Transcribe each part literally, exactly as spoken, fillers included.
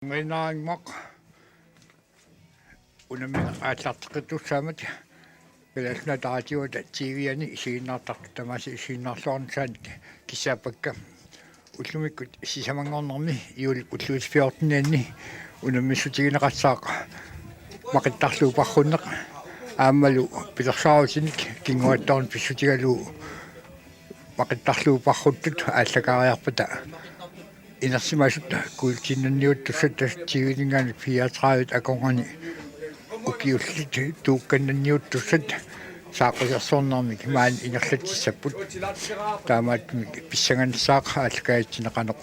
Rinnaannguaq unammineq aallarteqqittussaammat Kalaallit Nunaata Raadiuata T V-ani isiginnaartartut tamaasa isiginnaarluarnissaannik kissaappakka. Ullumikkut sisamanngornermi juulip ulluisa fjortenianni unammissutigineqassaaq Maqittarluup Parrunneq aammalu pilersaarutinik kinguaattoorneq pissutigalugu Maqittarluup Parruttut aallakaariarpata inersimasut kuultiinnanniuttussat tassa tyveninngaanniit fireogtredive akornanni ukiullit tuukkannanniuttussat saaqqusersornermik maani ingerlatsissapput. Taamaattumik pissanganassaaq aallakaatitsinni qanoq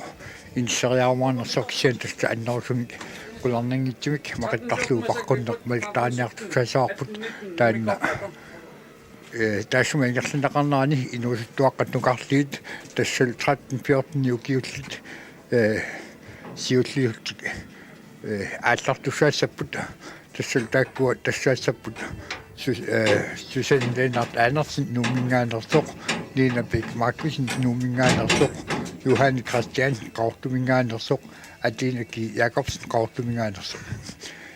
inisseriarumaarnersoq, kisianni tassa annerusumik qularnanngitsumik Maqittarluup Parrunneq malittariartussaassavarput. Taanna ee, taassuma ingerlanneqarnerani inuusuttuaqqat nukarliit tassalu tretten fjorten ukiullit, ee, siulliullutik, ee, aallartussaassapput, tassalu taakkua tassaassapput Sus-, ee, Susanne Lennert Andersen Nuumminngaanneersoq, Nina Bech Markussen Nuumminngaanneersoq, Johanne Christian Qaqortuminngaanneersoq, Adina G. Jakobsen Qaqortuminngaanneersoq.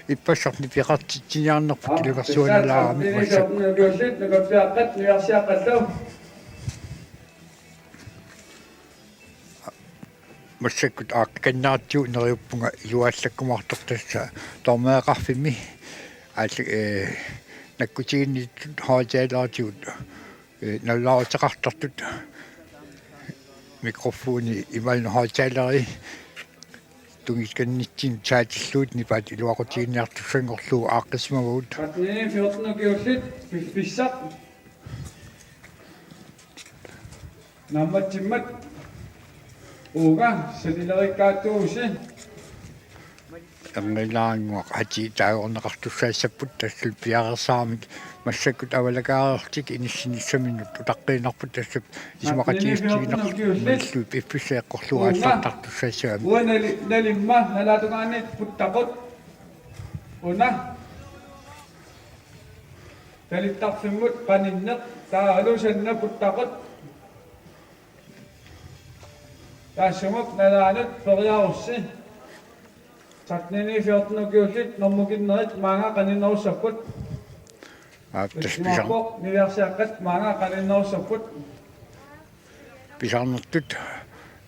Ippassaq nipeqartitsiniarnerput iluarsuanalaarami massakkut. Massakkut aaqqikannaratsigu neriuppunga iluallakkumaartoq tassa dommeriaqarfimmi aal-, ee, nakkutiginnittut højttaleriutigut, ee, nalulaaruteqartartut mikrofoni imaluunniit højttaleri tunngikkannitsinnut saatillugu nipaat iluaqutiginiartussanngorlugu aaqqissimavagut. Tretten fjorten ukiullit piffissaq. Naammatsimmat uunga sanileriikkaattuusi. Erngilaannguaq atii taagorneqartussaassapput tassalu piareersaaramik massakkut avalakaareerlutik inissinissaminnut utaqqiinnarput tassa isumaqatigiissutigineqartut malillugit piffissaq eqqorlugu aallartartussaassagami. Uanga nali-, nalimma nalaatungaaniit Puttaqut. Una. Talittarfimmut qaninneq taavalu Sanna Puttaqut. Taassumup nalaanut Periarussi. Tretten fjorten ukiullit normukinnerit maanga qaninnerussapput. Aap, tassa pisar-, imaappoq niviarsiaqqat maanga qaninnerussapput. Pisarnertut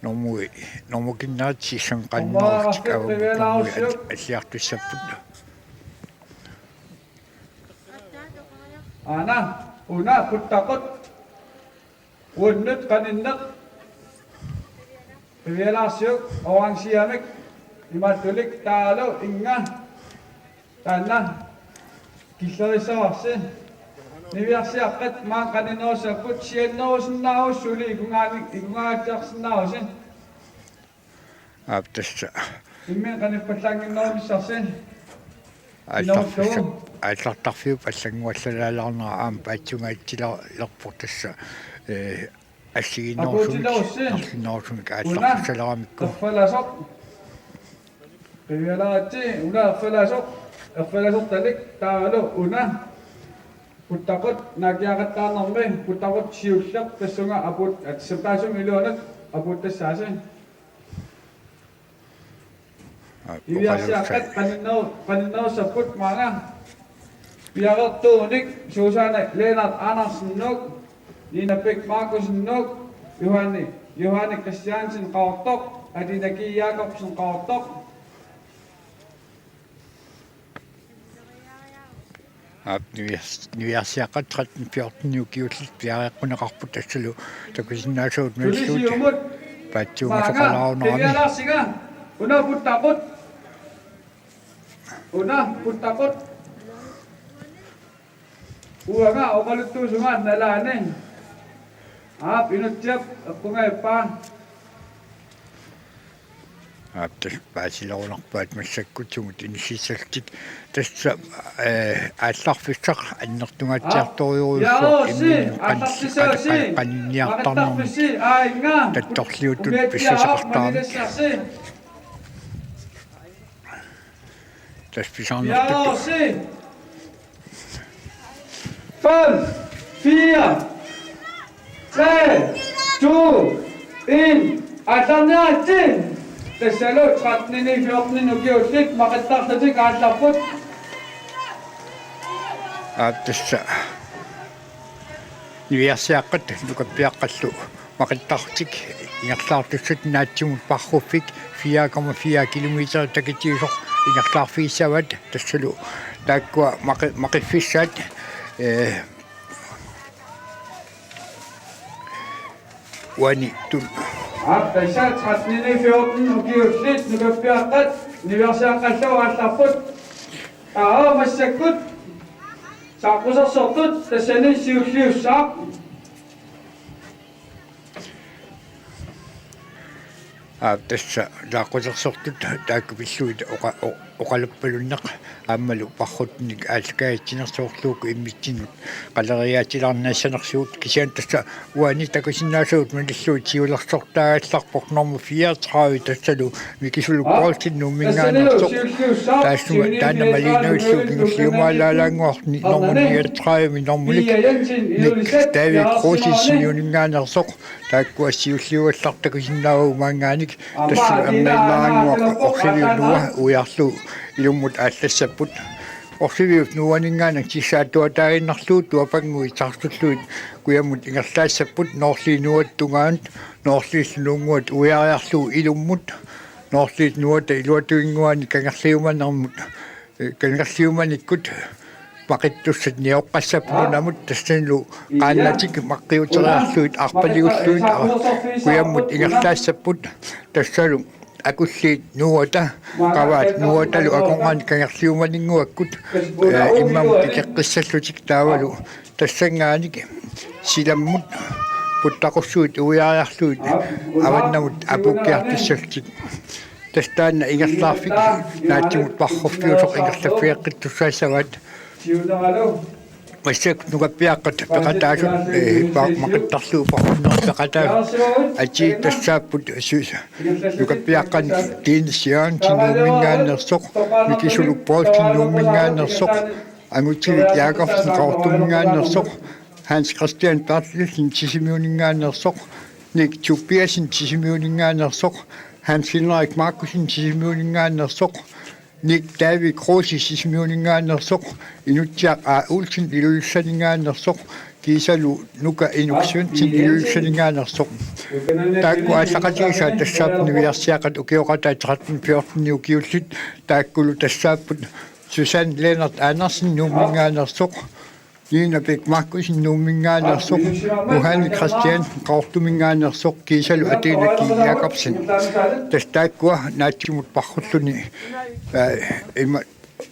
normui-, normukinnerit sissanngornerutik avammut normui al-, alliartussapput. Aana, una Puttaqut. Uannut qaninneq. Qivialaarsiuk orangiamik imaattulik taavalu innga. Taanna killerissavarsi. Niviarsiaqqat maanga qaninnerussapput, siannerusinnaavoq suli ikungaani-, ikungaagatsiarsinnaavusi. Aap, tassa. Imminut qanippallaannginnerunissarsi. Aallarfissaq, inuuttut. Aallartarfiup allannguallalaalaarnera aamma paatsuungatsilerpoq tassa, ee, assigiinnerusumik, apuutilerussi, narlinnerusumik una, aallarfissaleramikku. Erfalasoq. Qivialaaritsi, una erfalasoq, erfalasortalik, taavalu una. Puttaqut naakiaqattaarnermi, Puttaqut siulleq, tassunga apuut-, at-, tassami iluanut apuuttassaasi. Aap, niviarsiaqqat oqalussa-, qaninneru-, qaninnerussapput maanga. Piareertuunik Susanne Lennert Andersen Nuuk, Nina Bech Markussen Nuuk, Johanne, Johanne Christiansen Qaqortoq, Adina G. Jakobsen Qaqortoq. Aap, niviars-, niviarsiaqqat tretten fjorten ukiullit piareeqquneqarput tassalu takusinnaasavut malillugit. Tulisiumut. Paatsuungasoqalaarunarami. Maanga, qivialaarsinga. Una Puttaqut. Una Puttaqut. Uanga oqaluttuusunga nalaani. Aap, Inutsiap eqqungajappaa. Aap, tassa paasilorunarpaat massakkut sumut inississallutik. Tassa, ee, aallarfissaq annertungaatsiartorujussuuvoq. Aap, imminut qan-, aallarfissaq qan-, qan-, qaninniartarnermik. Maqittarfissi, aa, innga. Tattorliutut umiatsiaq pissuseqartaramik. Maligassarsi. Tassa pisarnertut. Piareersi. Fem, fire, tre, to, en. Aallarniaritsi. Tassalu tretten fjorten ukiullit maqittarlutik aallarput. Aap, tassa niviarsiaqqat Nukappiaqqallu maqittarlutik ingerlaartussat Naatsimut Parruffik fire komma fire kilometer takitiisoq ingerlaarfigissavaat, tassalu taakkua maqi-, maqiffissaat, ee, uani tun- Aap, tassa tretten fjorten ukiullit Nukappiaqqat niviarsiaqqallu aallarput. Aa, massakkut saaqqusersortut tassani siulliussaaq. Aap, tassa saaqqusersortut taakku pillugit oqa-, o-, oqaluppalunneq aammalu parruttunik aallakaatitsinersoq soorlu uku immitsinnut qaleriaatilaarnissanersugut, kisianni tassa uani takusinnaasagut malillugit siulersortaagallarpoq nummer fireogtredive, tassalu Mikisulu Poulsen Nuumminngaanneersoq. Taassuma taanna maliinnavillugu kingulliumaalaalaannguarni nummer niogtredive nummerlik Nick David Kruse Sisimiuninngaanneersoq. Taakkua siulliugallartut takusinnaavagut maanngaanniit, tassalu erniinnarannguaq Orsiviup Noah uiarlugu ilummut aallassapput. Orsiviup Noahninngaanniit sissaattuataaginnarlugu tuapannguit saartullugit kujammut ingerlaassapput, Noorliit Noahata tungaanut, Noorliillu Nuunnguata uiariarlugu ilummut, Noorliit Noahata iluatuinnguani kangerliumanermut, ee, kangerliumanikkut maqittussat nioqqassapput nunamut, tassanilu qaannatik maqqiuteriarlugit arpaligullugit a-, kujammut ingerlaassapput, tassalu Akulliit Noahata, Qavaat Noahatalu akornanni kangerliumaninnguakkut, ee, immamut ikeqqissallutik, taavalu tassanngaanniit silammut puttaqussuit uiariarlugit avannamut apuukkiartussallutik. Tassa taanna ingerlaarfik Naatsimut Parruffiusoq ingerlaffigeqqittussaassavaat. Massakkut Nukappiaqqat peqataasut, ee, pa-, maqittarlugu parrunneq peqataasut atii tassaapput su-, Nukappiaqqani Dennis Jørgensen Nuumminngaanneersoq, Mikisulu Poulsen Nuumminngaanneersoq, Angutivik Jakobsen Qaqortuminngaanneersoq, Hans Christian Berthelsen Sisimiuninngaanneersoq, Nick Tobiassen Sisimiuninngaanneersoq, Hans Henrik Markussen Sisimiuninngaanneersoq, Nick David Kruse Sisimiuninngaanneersoq, Inutsiaq A. Olsen Ilulissaninngaanneersoq, kiisalu Nuka Inuk Svendsen Ilulissaninngaanneersoq. Taakku aallaqatigisaat tassaapput niviarsiaqqat ukioqataat tretten fjorten ukiullit, taakkulu tassaapput Susanne Lennert Andersen Nuumminngaanneersoq, Nina Bech Markussen Nuumminngaanneersoq, Johanne Christian Qaqortuminngaanneersoq, kiisalu Athena G. Jakobsen. Tassa taakkua Naatsimut Parrulluni, ee, ima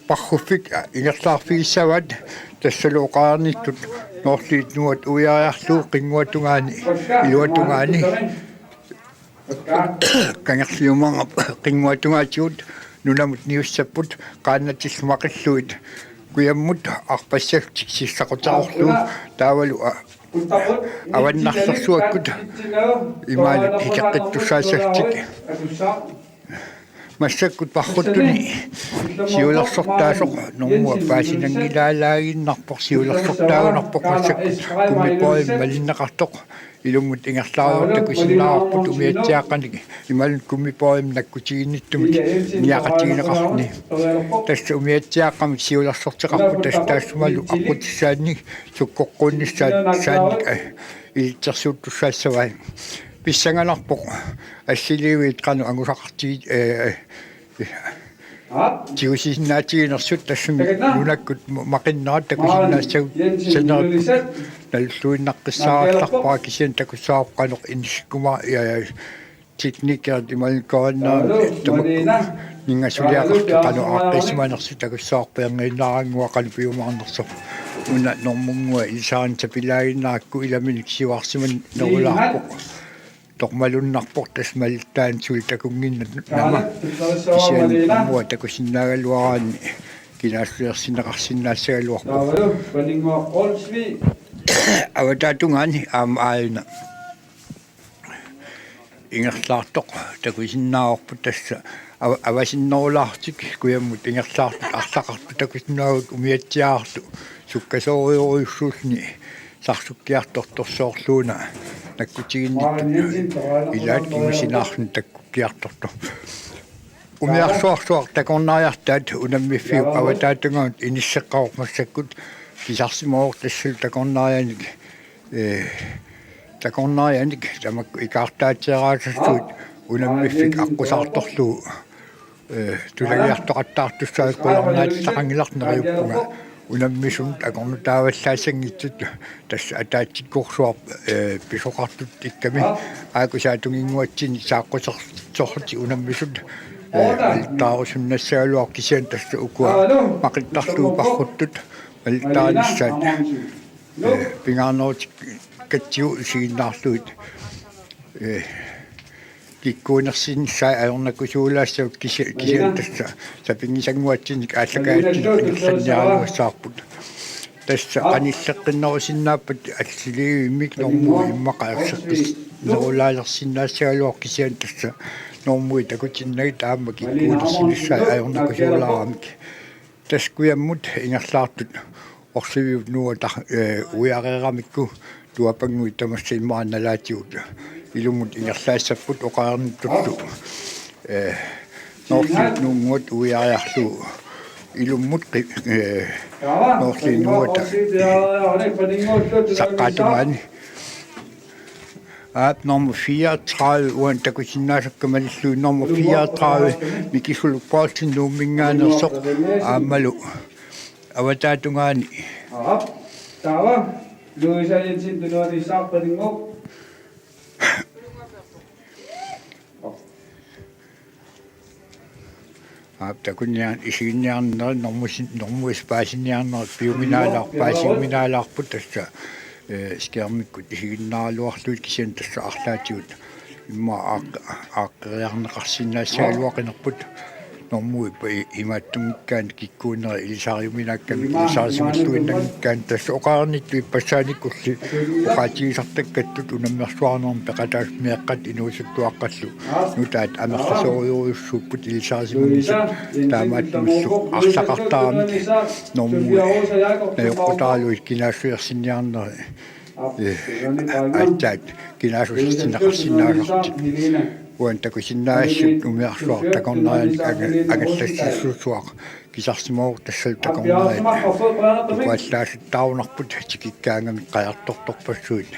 Parruffik, ee, ingerlaarfigissavaat, tassalu oqarnittut Noorliit Noahata uiariarlugu qinnguatungaani, iluatungaani kangerliumaneq qinnguatungaatigut nunamut niussapput, qaannatillu maqillugit kujammut arpassallutik sissaquteqarlugu, taavalu a-, avannarlersuakkut imaanut ikeqqittussaassallutik. Massakkut parruttuni siulersortaasoq normua paasinanngilaalaaginnarpoq, siulersortaagunarpoq massakkut Kummi Poorimi malinneqartoq. Ilummut ingerlariartut takusinnaavarput umiatsiaaqqanik imaluunniit Kummi Poorimi nakkutiginnittumik niaqatigineqarluni. Tassa umiatsiaaqqamik siulersorteqarput, tassa taassumalu aqqutissaannik sukkoqquunnissaannik, ee, ilitsersuuttussaassavai. Pissanganarpoq assiliiviit qanoq angusaqartigit, ee, tigusisinnaatiginersut, tassami nunakkut ma-, maqinnerat takusinnaassagut sanerit nalulluinnaqqissaarallarpara, kisianni takussavarput qanoq inissikkumaarnersut, teknikerit imaluunniit korinnerit tamakku ninga suliaqartut qanoq aaqqiissimanersut takussavarput, erniinnarannguaq qanoq piumaarnersoq. Una normunngua ilisarinatik sapilaaginnarakku ilaminik siuarsimanerulaarpoq. Tormalunnarpoq tassa malittaanut suli takunnginnama. Kisianni aamma takusinnaagaluaraanni kinaassusersineqarsinnaassagaluarpoq. Avataatungaani aamma aajuna ingerlaartoq takusinnaavarput, tassa ava-, avasinnerulaarlutik kujammut ingerlaartut arlaqartut takusinnaavugut umiatsiaarlu sukkasoorujorujussuulluni sarsukkiartortorsuorluuna. nakkutiginnittut ilaat kingusinaarluni takkukkiartortoq. Umiarsuarsuaq takornariartaat unammiffiup avataatungaanut inisseqqavoq massakkut, kisarsimavoq tassalu takornarianik, ee, takornarianik tamakku ikaartaateeraasassuit unammiffik aqqusaartorlugu, ee, tulagiartoqattaartussaasoq qularnaatitaqanngilaq neriuppunga unammisunut akornutaavallaassanngitsut. Tassa ataatsikkorsuarput, ee, pisoqartut tikkami aakusaatunnginnguatsinni saaqqusersorlutik unammisut, ee, malittaarusunnassagaluarpoq, kisianni tassa ukua maqittarlugu parruttut malittaanissaat, ee, pingaarnerutikkatsigu isiginnaarlugit, ee, kikkuunersinnissai ajornakusuulaassavut, kisi-, kisianni tassa sapinngisannguatsinnik aallakaatitsineq ingerlanniaraluassavarput. Tassa qanilleqqinnerusinnaappata assiliivimmik normui immaqa erseqqissinnerulaalersinnaassagaluarpoq, kisianni tassa normui takutinnagit aamma kikkuunersinnissai ajornakusuulaaramik. Tassa kujammut ingerlaartut orsiviup nuuata, ee, uiareeramikku tuapannguit tamassi immaqa nalaatigut ilummut ingerlaassapput oqarnittullu. Ee, Noorliup nuunnguata uiariarlugu ilummut qi-, ee, Noorliup nuuata saqqaatungaani. Aap, nummer fireogtredive, uani takusinnaasakka malillugu, nummer fireogtredive, Mikisuluk Poulsen Nuumminngaanneersoq, aammalu avataatungaani. Aap, taava, Louisa Jensen, Tunuaniissaarpalunngooq. Aap, takunniarn-, isiginniarnerit normusi-, normuisa paasiniarnerit piuminaalaar-, paasiuminaalaarput tassa, ee, skærmikkut isiginnaaraluarlugit, kisianni tassa arlaatigut immaqa aaq-, aaqqeriarneqarsinnaassagaluaqinerput normuippa i-, imaattunngikkaanni kikkuunerit ilisariuminaakkamik ilisarisimalluinnanngikkaanni. Tassa oqarnittut ippassaaniikkulli oqaatigisartakkattut unammersuarnermi peqataasut meeqqat inuusuttuaqqallu nutaat amerlasoorujussuupput ilisarisimanngisut, taamaattumillu arlaqartaramik normui najoqqutaralugit kinaassusersinniarneri, ee, aatsaat kinaassusersinneqarsinnaasartik. Uani takusinnaasassat umiarsuaq takornarianik anga-, angallassissuusuaq kisarsimavoq tassalu takornariat uku allaasattaarunarput tikikkaangamik qajartortorpassuit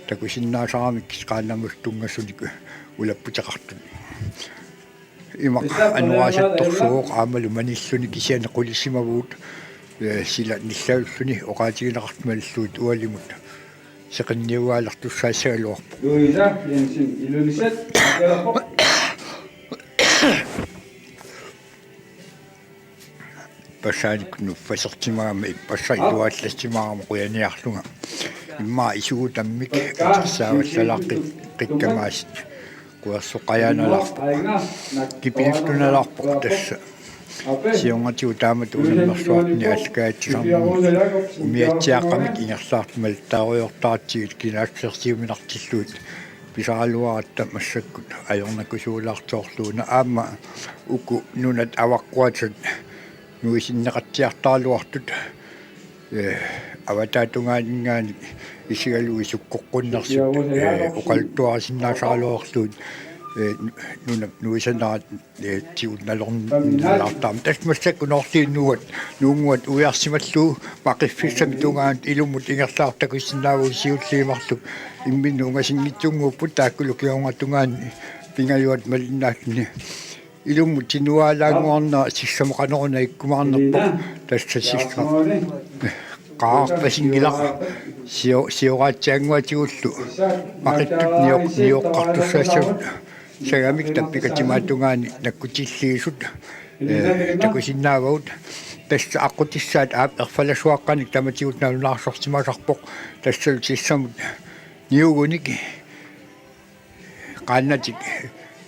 takusinnaasaramik qaannamut tunngasunik ulapputeqartut. Imaq anoraasertorsuuvoq aammalu manilluni kisianni qulissimavugut, ee, sila nillaulluni oqaatigineqartut malillugit ualimut seqinniugaalertussaassagaluarpoq. Louisa Jensen, Ilulissat, Ippassaanik nuffasertimaama, ippassaq iluallassimaarama qujaniarlunga. Immaqa isugutammik katersaavallalaaqqikkamaasut. Quersoqqajaanalaarpoq. Kipiluttunalaarpoq tassa. Siornatigut taamatut unammersuartuni aallakaatitsisarnermut umiatsiaaqqamik ingerlaartut malittaarujoortaratsigit kinaassusersiuminartillugit pisaraluaratta massakkut ajornakusuulaartoorluuna aamma uku nunat avaqquatit nuisinneqatsiartaraluartut, ee, avataatungaaninngaanniit isigalugu sukkoqqunnersut, ee, oqaluttuarisinnaasaraluarlugit, ee, nunap nuisanerat, ee, tigut nalorn-, nalaartarami. Tassa massakkut Noorliup nuuat, nuunnguat uiarsimallugu maqiffissamik tungaanut ilummut ingerlaartut takusinnaavagut siulliit marluk imminnut ungasinngitsunnguupput, taakkulu kingornatungaani pingajuat malinnaalluni. Ilummut tinuaalaannguarnera sissamut qanoruna ikkumaarnerpoq. Tassa sissaq qaarpasinngilaq sio-, sioraatsiaannguatigullu maqittut nioq-, nioqqartussaassagami tappikatimaat tungaani nakkutilliisut, ee, takusinnaavagut. Tassa aqqutissaat aap erfalasuaqqanik tamatigut nalunaarsorsimasarpoq. Tassalu sissamut niugunik qaannatik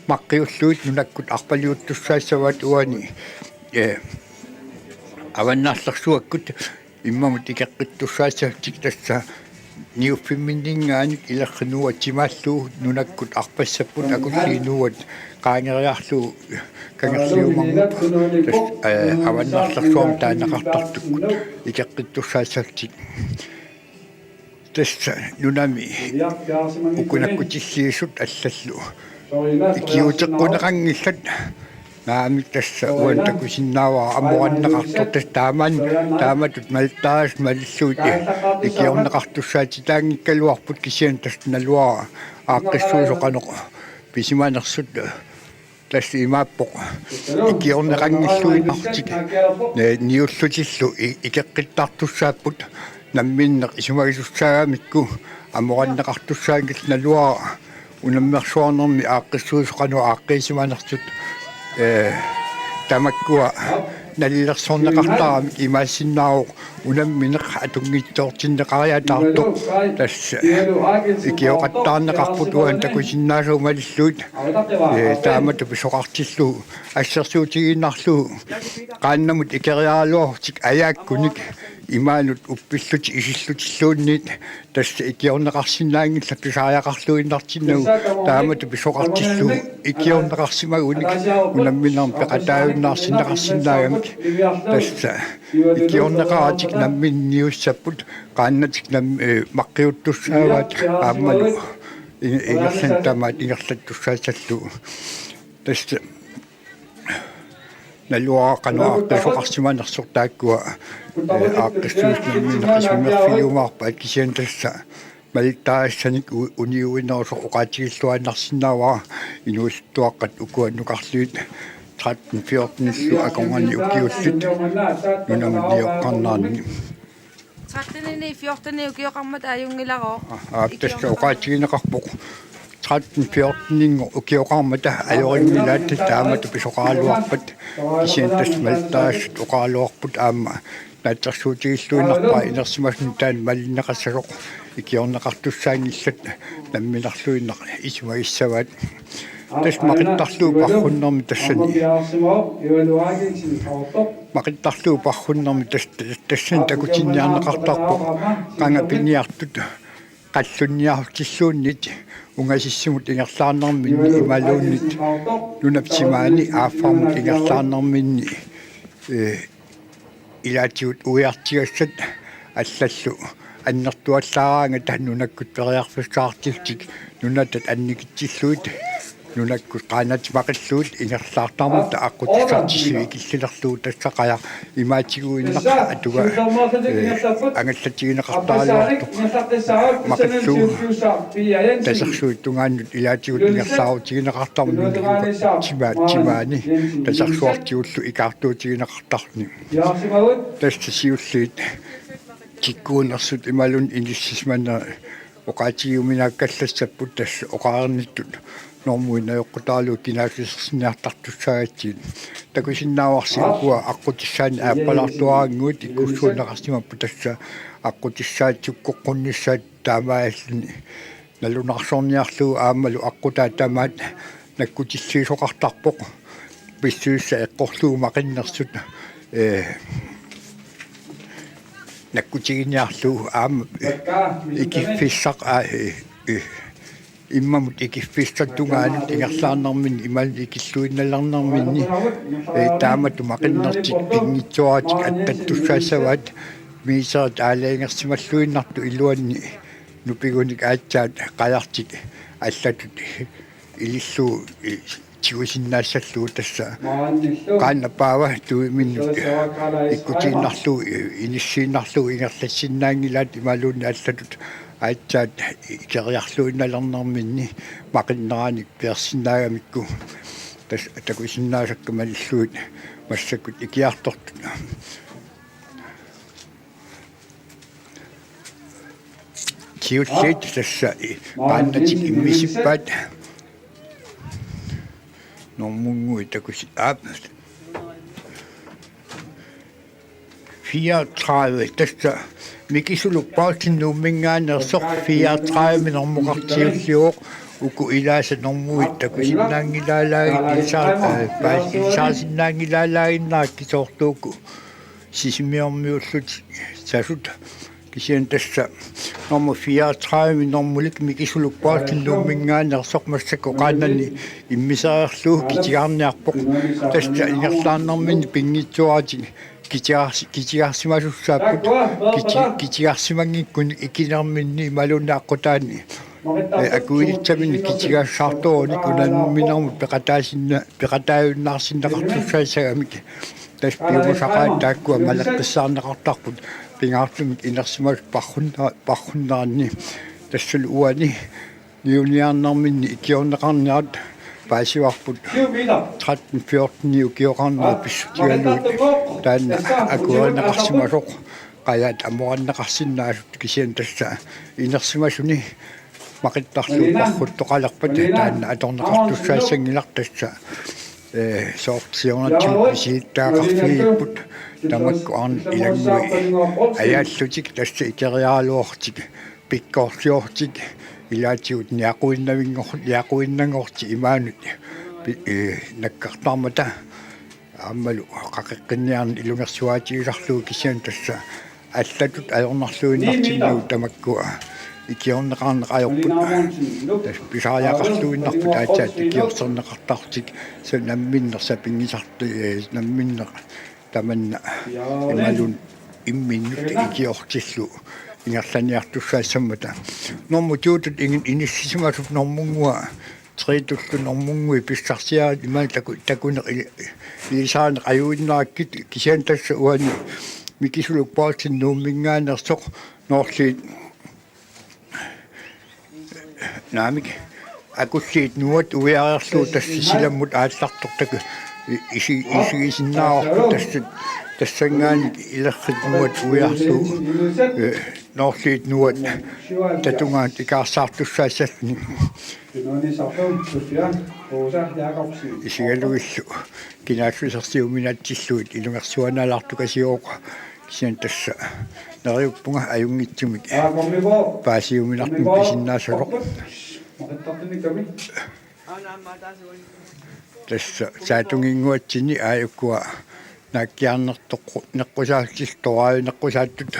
maqqiullugit nunakkut arpaliuttussaassavaat uani, ee, avannarlersuakkut immamut ikeqqittussaassagutsigit. Tassa niuffimminninngaanniit ilerri nuuat timaallugu nunakkut arpassapput, akulliit nuuat qaangeriarlugu kangerliumarmut tassa, ee, avannarlersuarmut taaneqartartukkut ikeqqittussaassagutsigit. Tassa nunami uku nakkutilliisut allallu ikiuuteqquneqanngillat. Naamik, tassa uani takusinnaavara amoranneqartoq, tassa taaman-, taamatut malittarisassat malillugit ikiorneqartussaatitaanngikkaluarput, kisianni tassa naluara aaqqissuisoq qanoq pisimanersut. Tassa imaappoq ikiorneqanngilluinnartik, ne-, niullutillu i-, ikeqqittartussaapput, namminneq isumagisussaagamikku amoranneqartussaanngillat, naluara unammersuarnermi aaqqissuisoq qanoq aaqqiisimanersut. Ee, tamakkua nalilersorneqartaramik imaassinnaavoq unammineq atunngitsoortinneqariataartoq. Tassa ikioqattaarneqarput uani takusinnaasut malillugit. Ee, taamatut pisoqartillugu assersuutigiinnarlugu qaannamut ikeriaraluarlutik ajaakkunik imaanut uppillutik isillutilluunniit, tassa ikiorneqarsinnaanngillat pisariaqarluinnartinnagu, taamatut pisoqartillugu ikiorneqarsimagunik unamminermi peqataajunnaarsinneqarsinnaagamik. Tassa ikiorneqaratik namminneq niussapput, qaannatik nam-, ee, maqqiuttussaavaat aammalu i-, ingerlaannaq tamaat ingerlattussaassallugu. Tassa naluara qanoq aaqqiisoqarsimanersoq taakkua, ee, aaqqissuisut namminneq isummerfigiumaarpaat, kisianni tassa malittarisassanik u-, uniuinerusoq oqaatigilluinnarsinnaavara. Inuusuttuaqqat ukua nukarliit tretten fjortenillu akornanni ukiullit nunamut nioqqarnerani. Tretten fjorten ukioqarmat ajunngilarooq. Aa, tassa oqaatigineqarpoq. Tretten fjorten ukioqarmata ajorinngilaat, taamatut pisoqaraluarpat, kisianni tassa malittarisassat oqaraluarput aamma naatsorsuutigilluinnarpara inersimasumik taanna malinneqassasoq, ikiorneqartussaanngillat, namminerluinnaq isumagissavaat. Tassa maqittarlugu parrunnermi tassani. Maqittarlugu parrunnermi tas-, tas-, tassani takutinniarneqartarpoq qanga piniartut qallunniarlutilluunniit ungasissimut ingerlaarnerminni imaluunniit nunap timaani aaffarmut ingerlaarnerminni, ee, ilaatigut uiartigassat allallu annertuallaaraangata nunakkut periarfissaqartillutik, nunatta annikitsillugit, nunakkut qaannatit maqillugit ingerlaartarmata aqqutissartissuit ikillilerlugu, tassa qajaq imaatiguinnaq atuga, ee, angallatigineqartaraluartoq maqillugu tasersuup tungaanut ilaatigut ingerlaarutigineqartarmat nunakkut tima-, timaani tasersuartigullu ikaartuutigineqartarluni. Tassa siulliit kikkuunersut imaluunniit inissisimanerit oqaatigiuminaakkallassapput, tassa oqareernittut normuinnajoqqutaralugu kinaassusersinniartartussaagatsigit. Takusinnaavarsi ukua aqqutissaanni aappalaartuaraannguit ikkussuunneqarsimapput, tassa aqqutissaat sukkoqqunnissaat taamaalluni nalunaarsorniarlugu aammalu aqqutaa tamaat nakkutilliisoqartarpoq. Pissusissaq eqqorlugu maqinnersut, ee, nakkutiginiarlugu aamma, ee, ikiffissaq, aa, ee, ee, immamut ikiffissap tungaanut ingerlaarnerminni imaluunniit ikilluinnalernerminni, ee, taamatut maqinnertik pinngitsooratik attattussaassavaat, meterit aalajangersimalluinnartut iluanni nupigunik aatsaat qajartik allatut ilillugu, ee, tigusinnaassallugu, tassa qaannap paava tuiminnut ikkutiinnarlugu, ee, inissiinnarlugu ingerlassinnaanngilaat imaluunniit allatut aatsaat ikeriarluinnalernerminni maqinneranik piarsinnaagamikku. Tassa takusinnaasakka malillugit massakkut ikiartortut. Siulliit tassa, ee, qaannatik immisippaat. Normunnguit takusi-, aap. Fireogtredive, tassa Mikisuluk Poulsen Nuumminngaanneersoq fireogtredive normukartiulliuvoq, uku ilaasa normuit takusinnaanngilaalaaginnarput, ee, paas-, ilisarisinnaanngilaalaaginnarput kisoortuuku Sisimiormiullutik sasut. Kisianni tassa normu fireogtredive normulik Mikisuluk Poulsen Nuumminngaanneersoq massakkut qaannani immisereerlugu kitigaarniarpoq. Tassa ingerlaarnerminni pinngitsooratik kitigarsi-, kitigarsimasussaapput, kiti-, kitigarsimanngikkunik ikinerminni imaluunniit aqqutaani, eh, akuinitsaminnik kitigaassaartuunik unamminermut peqataasinna-, peqataajunnaarsinneqartussaassagamik. Tassa piumasaqaat taakkua maleqqissaarneqartarput pingaartumik inersimasut parrunna-, parrunneranni. Tassalu uani niuniarnerminni ikiorneqarnerat paasivarput tretten fjorten ukioqarnerat pissutigalugu, taanna akuerineqarsimasoq, qajaat amoranneqarsinnaasut, kisianni tassa inersimasuni maqittarlugu parruttoqalerpat taanna atorneqartussaassanngilarput. Tassa, eh, soorlu siornatigut misilittagaqarfigipput, tamakku arnat ilanngui ajaallutik, tassa ikeriaraluarlutik, pikkorsiorlutik, ilaatigut niaquinnanngor-, niaquinnanngorlutik imaanut pi-, eh, nakkartarmata. Aammalu qaqeqqinniarneq ilungersuaatigisarlugu, kisianni tassa allatut ajornarluinnartinnagu tamakkua ikiorneqarneq ajorput. Tassa pisariaqarluinnarput aatsaat ikiorserneqartarlutik, sa-, namminneq sapinngisartut, eh, namminneq tamanna imaluunniit imminnut ikiortillugu ingerlaniartussaassaammata. Normu to-tut ini-, inissisimasup normunngua, tre-tullu normunngui pissarsiarit imaluunniit taku-, takuneq ili-, ilisarineq ajuinnarakkit, kisianni tassa uani Mikisuluk Poulsen Nuumminngaanneersoq Noorliit, naamik, Akulliit Nuuat uiareerlugu tassa silammut aallartortaku i-, isi-, isigisinnaavarput tassa, tassanngaanniit Ilerrit Nuuat uiarlugu, eh, Noorliit Nuuat tatungaanut ikaarsaartussaassallutik. Isigalugillu kinaassusersiuminatsillugit ilungersuanalaartukasiuvoq, kisianni tassa neriuppunga ajunngitsumik paasiuminartumik pisinnaassasoq. Tassa saatunginnguatsinni aajukua naakkiarnertoqqu-, neqqusaallutik, toraavineqqusaattut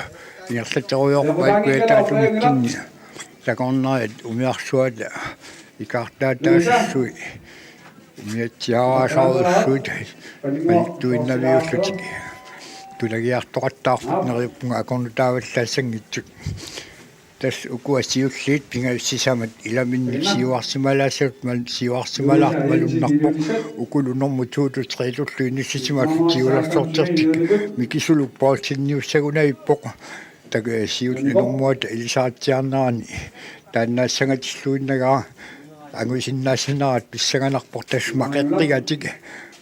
ingerlaterujoorpaat kujataatunngitsinni. Takornariat umiarsuata ikaartaataasussuit, umiatsiaaraasaarussuit, malittuinnaviullutik tunagiartoqattaarput neriuppunga akornutaavallaassanngitsut. Tassa ukua siulliit pingajut sisamat ilaminnik siuarsimalaassasut mal-, siuarsimalaartut malunnarpoq. Ukulu normu to-tut tre-tullu inissisimasut siulersortertik Mikisuluk Poulseniussagunarpoq. Taku siulleq normuata ilisaritsiarnerani taannaassangatilluinnagara angusinnaassanerat pissanganarpoq, tassa maqeqqigatik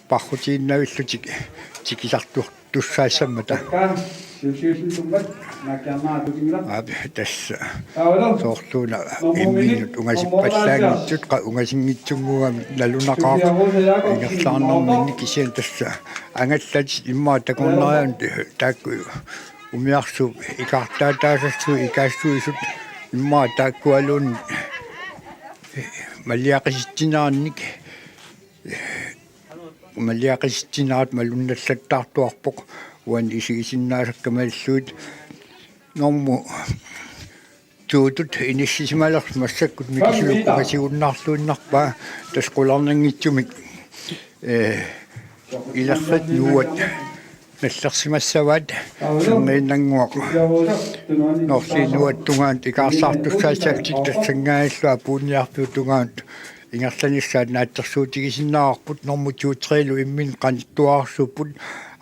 parrutiinnavillutik tikisartu-, tussaassaammata. Aap, tassa soorluuna imminnut ungasippallaanngitsut, qa-, ungasinngitsunnguugamik nalunaqaaq ingerlaarnerminni, kisianni tassa angallatit immaqa takornarianut taakku umiarsuup ikaartaataasassuit ikaassuisut immaqa taakkualuunniit maliaqisitsinerannik maliaqisitsinerat malunnallattaartuarpoq uani isigisinnaasakka malillugit. Normu to-tut inissisimalersoq massakkut Mikisuluk ungasigunnaarluinnarpaa, tassa qularnanngitsumik, eh, Ilerrit Nuuat nallersimassavaat, erniinnannguaq Noorliit Nuuat tungaanut ikaarsaartussaassallutik, tassanngaanniillu apuunniarfiup tungaanut ingerlanissaat naatsorsuutigisinnaavarput. Normu to-tre-lu imminnut qanittuararsuupput,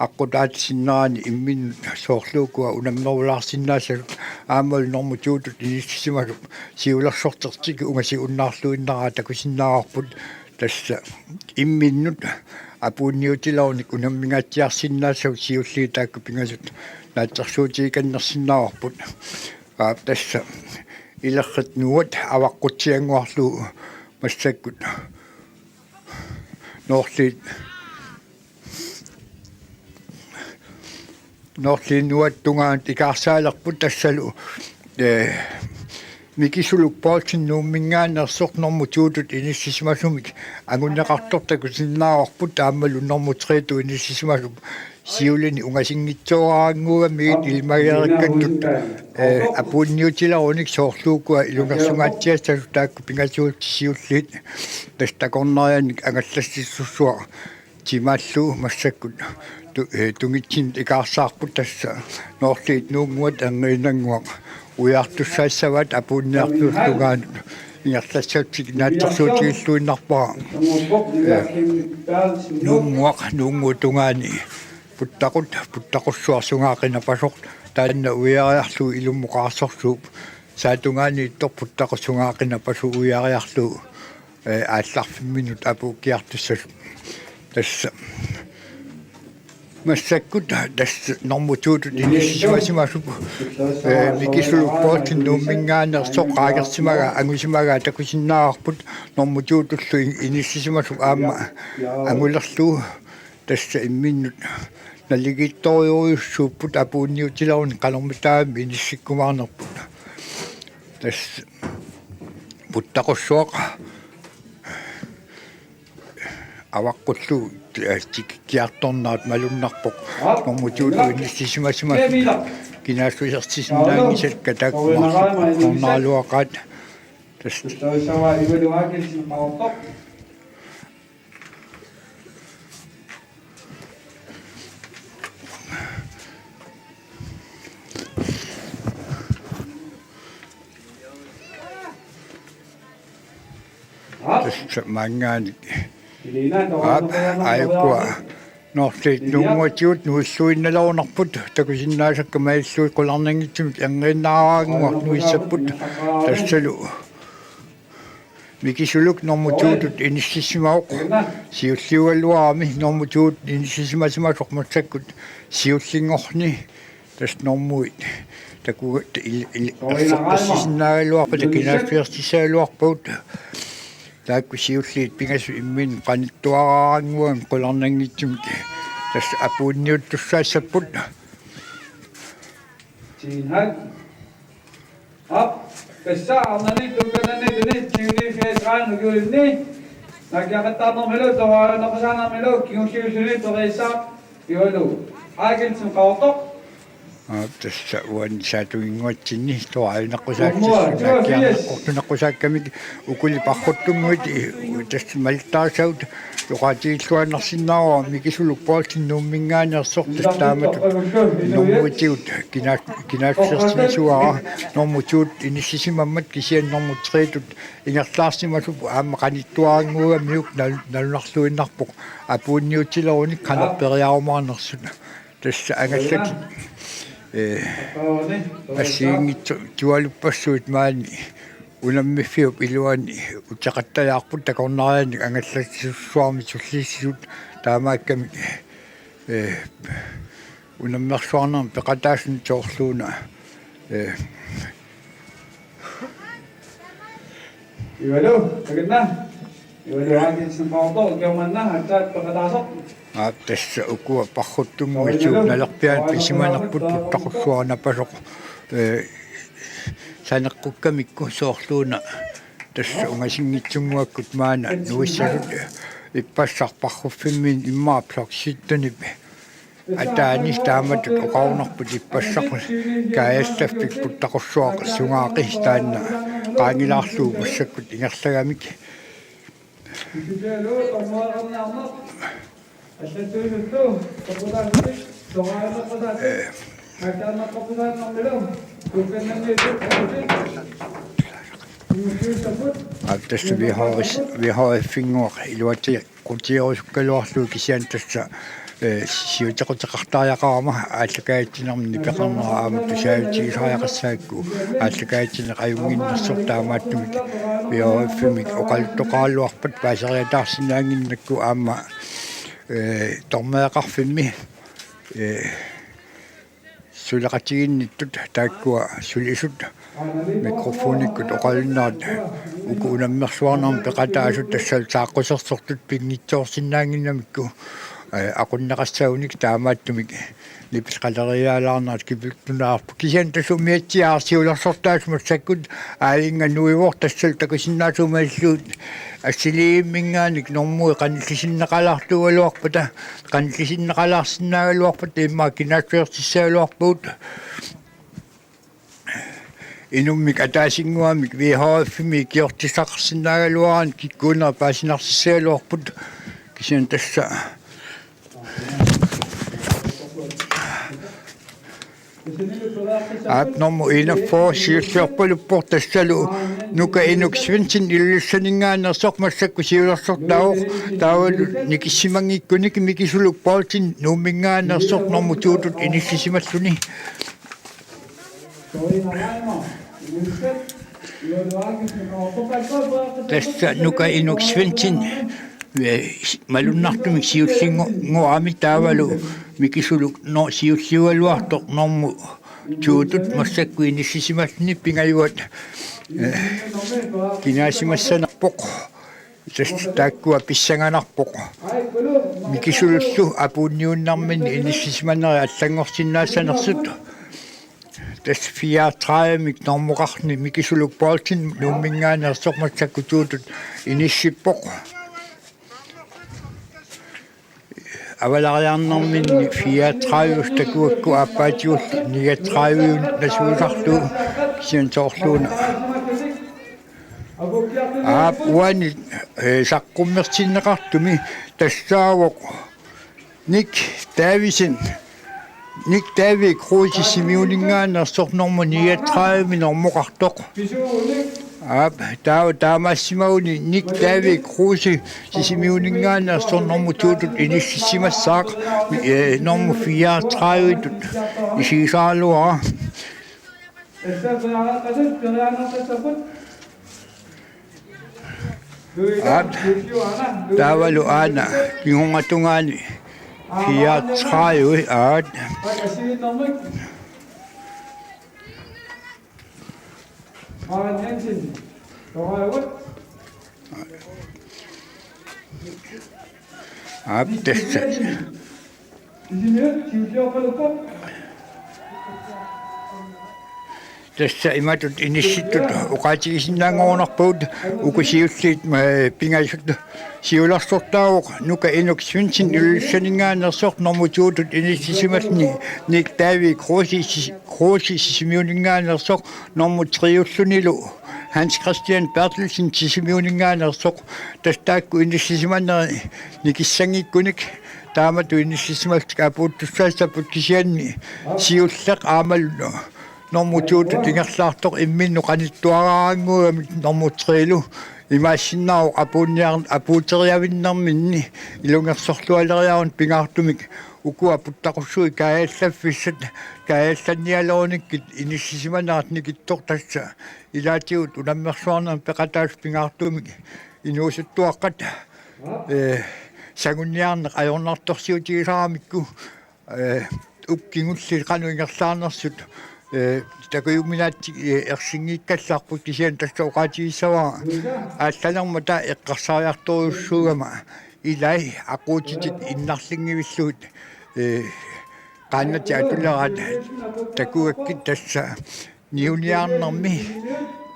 aqqutaata sinnerani imminnut soorlu ukua unammerulaarsinnaassasut aammalu normu to-tut inissisimasup siulersortertik ungasigunnaarluinnaraa takusinnaavarput. Tassa imminnut apuunniutilerunik unammingaatsiarsinnaassasut siulliit taakku pingajut naatsorsuutigikannersinnaavarput. Aap, tassa Ilerrit Nuuat avaqqutsiannguarlugu massakkut Noorliit, Noorliit Nuuat tungaanut ikaarsaalerput, tassalu, eh, Mikisuluk Poulsen Nuumminngaanneersoq normu to-tut inissisimasumik anguneqartoq takusinnaavarput, aammalu normu tre-tut inissisimasup siulini ungasinngitsooraannguugamigit ilimagereerikkattut, eh, apuunniutilerunik soorlu ukua ilungersungaatsiassasut taakku pingasuullutik siulliit, tassa takornariannik angallassissussuaq timaallugu massakkut Eh, tungitsinnut ikaarsaarput tassa Noorliit Nuunnguat Erniinnannguaq uiartussaassavaat apuunniartuullungaanut ingerlassatsinnik naatsorsuutigilluinnarpara. Eh, Nuunnguaq Nuunnguup tungaani Puttaqut, Puttaqussuaq sungaaqinapasoq, taanna uiariarlugu ilummut qaarsorsuup saatungaaniittoq Puttaqut sungaaqinapasoq uiariarlugu, eh, aallarfimminnut apuukkiartussasut. Tassa massakkut tassa normu to-tut inissisimasimasut, eh, Mikisuluk Poulsen Nuumminngaanneersoq qaagersimagaa, angusimagaa takusinnaavarput. Normu to-tullu in-, inissisimasup aamma angulerlugu tassa imminnut naligiittorujussuupput apuunniutileruni qanormitaava inissikkumaarnerput. Tassa Puttaqussuaq avaqqullugu, eh, tikikkiartornerat malunnarpoq. Normu to-tut inissisimasimasut kinaassusersisinnaanngisalakka taakku marluk aqqornaraluaqaat. Tassa Tassa maanngaanniit. Aap, aajukkua Noorliit Nuunnguatigut nuilluinnalernarput, takusinnaasakka malillugit qularnanngitsumik Erniinnaaraannguaq nuissapput, tassalu Mikisuluk normu to-tut inissisimavoq, siulliugaluarami normu to-tut inissisimasimasoq massakkut siullinngorni. Tassa normuit taku-, il-, il-, erseqqissinnaagaluarpata kinaassusertissagaluarpagut. Taakku siulliit pingasut imminnut qanittuaraannguamik qularnanngitsumik tassa apuunniuttussaassapput. Aap, tassa arnani tukanani tuni tyveni fireogtredive ukiulinni. Nakiaqattaarnermilu, toraajunnaqqusaanermilu, kingulliusuni Teresa Ivalu Aakelsen Qaqortoq. Aap, tassa uani saatuginnguatsinni toraajunnaqqusaassasut nakiarnaqqortunaqqusaakkamik ukuli parruttunnguit i-, tassa malittarisagut oqaatigilluinnarsinnaavara Mikisuluk Poulsen Nuumminngaanneersoq tassa taamatut normuutigut kinaa-, kinaassusersimasuuara normu to-tut inissisimammat kisianni normu tre-tut ingerlaarsimasup aamma qanittuaraannguugamiuk nal-, nalunarluinnarpoq apuunniutilerunik qanorpiaq periarumaarnersut. Tassa angallatit, eh, assigiinngitsorpassuit maani unammiffiup iluani uteqattajaarput takornarianik angallatissuarmik sullissisut taamaakkamik, eh, unammersuarnermik peqataasut soorluuna, eh, Ivalu, takanna. Ivalu Aakelsen Qaqortoq, ukiormanna, aatsaat peqataasoq. Aap, tassa ukua parruttunnguit suut nalerpiaat pisimanerput Puttaqussuaq napasoq, eh, saneqqukkamikku soorluuna tassa ungasinngitsunnguakkut maanna nuissasut ippassaq parruffimminnut immaqa blok syttenip ataani taamatut oqarunarput ippassaq kaajallaffik Puttaqussuaq sungaaqi taanna qaangilaarlugu massakkut ingerlagamik. Aap, tassa V H S, V H F-innguaq iluati- qutiorusukkaluarlugu kisianni tassa, eh, siutequteqartariaqarama aallakaatitsinermi nipeqarnera aamma tusaavitigisariaqassagakku aallakaatitsineq ajunnginnersoq taamaattumik V H F-imik oqaluttoqaraluarpat paaseriataarsinnaannginnakku aamma, eh, tormeeqarfimmi, eh, suleqatigiinnittut taakkua sulisut mikrofonikkut oqalunnerat uku unammersuarnermik peqataasut tassalu saaqqusersortut pinngitsoorsinnaannginnamikku, eh, aqunneqassagunik taamaattumik nipeqalerialaarnerat kipiluttunaarpoq. Kisianni tassa umiatsiaarsiulersortaasut massakkut Aajinga nuivoq tassalu takusinnaasumallugit assiliimminngaanniit normui qanillisinneqalaartuugaluarpata, qanillisinneqalaarsinnaagaluarpata immaqa kinaassusertissagaluarpagut. Inummik ataasinnguamik V H F-imi ikiortissaqarsinnaagaluaraanni kikkuunerat paasinarsissagaluarput kisianni tassa Aap, nummer enogfyrre siulliorpaluppoq, tassalu Nuka Inuk Svendsen Ilulissaninngaanneersoq massakkut siulersortaavoq, taavalu nikissimanngikkunik Mikisuluk Poulsen Nuumminngaanneersoq nummer to-tut inissisimalluni. Tassa Nuka Inuk Svendsen, eh, malunnartumik siullinngorami, taavalu Mikisuluk no siulliugaluartoq nummer to-tut massakkut inissisimalluni. Pingajuat, eh, kinaasimassanerpoq. Tassa taakkua pissanganarpoq Mikisulullu apuunniunnerminni inissisimaneri allanngorsinnaassanersut. Tassa fireogtredive-mik normoqarni Mikisuluk Poulsen Nuumminngaanneersoq massakkut to-tut inissippoq. Avalariarnerminni fireogtredive takuakku, aappaatigullu niogtredive-unit nasuusarlugu, kisianni soorluuna. Aap, uani, eh, saqqummersinneqartumi tassaavoq Nick Davidsen, Nick David Kruse Sisimiuninngaanneersoq nummer niogtredive-mi normoqartoq. Aap, taa-, taamaassimaguni Nick David Kruse Sisimiuninngaanneersoq nummer to-tut inissisimassaaq, eh, nummer fireogtredive-tut isigisaraluara. Aap, taavalu aana kingornatungaani fireogtredive, aat. Aap, tassa. Tassa imatut inissittut oqaatigisinnaanngorunarpagut, uku siulliit, eh, pingasut. Siulersortaavoq Nuka Inuk Svendsen Ilulissaninngaanneersoq nummer to-tut inissisimalluni Nick David Kruse Sis-, Kruse Sisimiuninngaanneersoq nummer tre-ullunilu Hans Christian Berthelsen Sisimiuninngaanneersoq. Tassa taakku inissisimaneri nikissanngikkunik taamatut inissisimallutik apuuttussaassapput, kisianni siulleq aammalu nummer to-tut ingerlaartoq imminnut qanittuaraannguugami nummer tre-lu. Imaassinnaavoq apuunniar-, apuuteriavinnerminni ilungersorlualeriaruni pingaartumik ukua puttaqussuit kaajallaffissat kaajallannialerunikkit inissisimanerat nikittoq, tassa ilaatigut unammersuarnermik peqataasoq pingaartumik inuusuttuaqqat, eh, sangunniarneq ajornartorsiutigisaramikku, eh, uku kingulliit qanoq ingerlaarnersut, eh, takujuminaatsit, eh, ersinngikkallarput, kisianni tassa oqaatigissavara aallalermata eqqarsariartorujussuugama ilai aquutitik innarlinngivillugit, eh, qaannatit atuleraat takugakkit, tassa niuniarnermi